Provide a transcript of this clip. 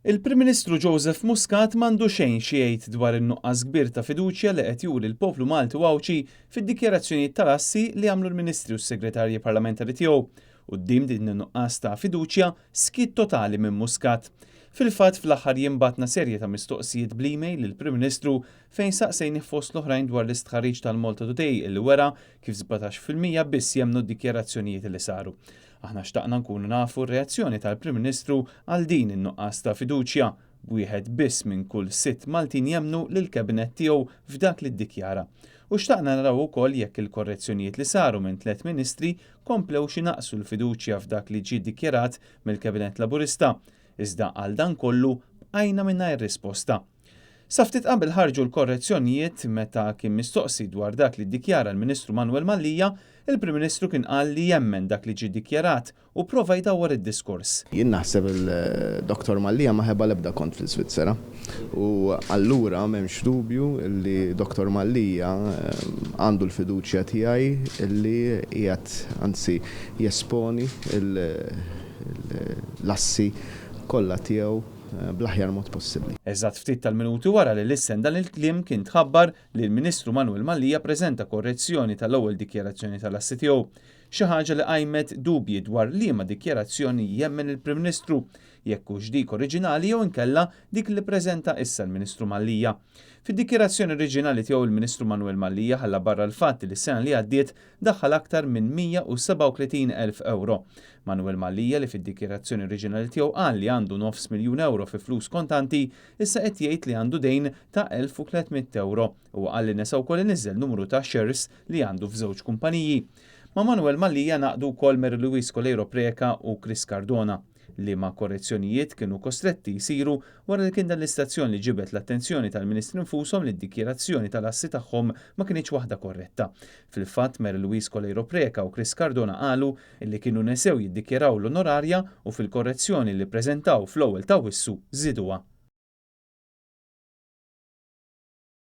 Il-Prim Ministru Joseph Muscat m'għandu xejn xi jgħid dwar in-nuqqas kbir ta' fiduċja li qed juri l-poplu Malti u Għawdxi fid-dikjarazzjonijiet tal-assi li għamlu l-Ministri u s-Segretarji Parlamentari tiegħu. Quddiem din in-nuqqas ta' fiduċja, skiet totali minn Muscat. Fil-fatt, fl-aħħar jiem bgħatna serje ta' mistoqsijiet bl-email lill-Prim Ministru fejn saqsejnih fost l-oħrajn dwar l-istħarriġ tal-Malta Today li wera kif 17% biss jemmnu d-dikjarazzjonijiet li saru. Aħna xtaqna nkunu nafu r-reazzjoni tal-Prim Ministru għal din in-nuqqas ta' fiduċja, b'wieħed biss minn kull sitt Maltin jemmnu lill-Kabinett tiegħu f'dak li ddikjara. U xtaqna naraw ukoll jekk il-korrezzjonijiet li saru minn tliet Ministri komplewx inaqqsu l-fiduċja f'dak li ġie ddikjarat mill-Kabinett Laburista. Iżda għal dan kollu bqajna mingħajr risposta. Sa ftit qabel ħarġu l-korrezzjonijiet, meta kien mistoqsi dwar dak li ddikjara l-Ministru Manuel Mallia, il-Prim Ministru kien qal li jemmen dak li ġie ddikjarat u pprova jdawwar id-diskors. Jien naħseb il-Dottor Mallia ma ħeba l-ebda kont fl-Isvizzera u allura m'hemmx dubju li Dottor Mallia għandu l-fiduċja tiegħi li qiegħed anzi jesponi l-assi kollha tiegħu bl-aħjar mod possibbli. Eżatt ftit tal-minuti wara li lissen dan il-kliem kien tħabbar li l-Ministru Manuel Mallia preżenta korrezzjoni tal-ewwel dikjarazzjoni tal-assi tiegħu. Xi ħaġa li qajmet dubji dwar liema dikjarazzjoni jemmen il-Prim Ministru, jekk hux dik oriġinali jew inkella dik li ppreżenta issa l-Ministru Mallia. Fid-dikjarazzjoni oriġinali tiegħu l-Ministru Manuel Mallia ħalla barra l-fatt li s-sena li għaddiet daħħal aktar minn 137,000 ewro. Manuel Mallia li fid-dikjarazzjoni oriġinali tiegħu qal li għandu nofs miljun ewro fi flus kontanti, issa qed jgħid li għandu dejn ta' 1,300 ewro. Huwa qal li nesa wkoll iniżżel numru ta' shares li għandu f'żewġ kumpaniji. Ma' Manuel Mallia ngħaqdu wkoll Mary Louise Coleiro Preca u Chris Cardona. liema korrezzjonijiet kienu kostretti jsiru wara li kien dan l-istazzjon li ġibed l-attenzjoni tal-Ministri nfushom li d-dikjarazzjoni tal-assi tagħhom ma kinitx waħda korretta. Fil-fatt, Mary Louise Coleiro Preca u Chris Cardona qalu li kienu nesew jiddikjaraw l-onorarja u fil-korrezzjoni li ppreżentaw fl-ewwel t'Awwissu żieduha.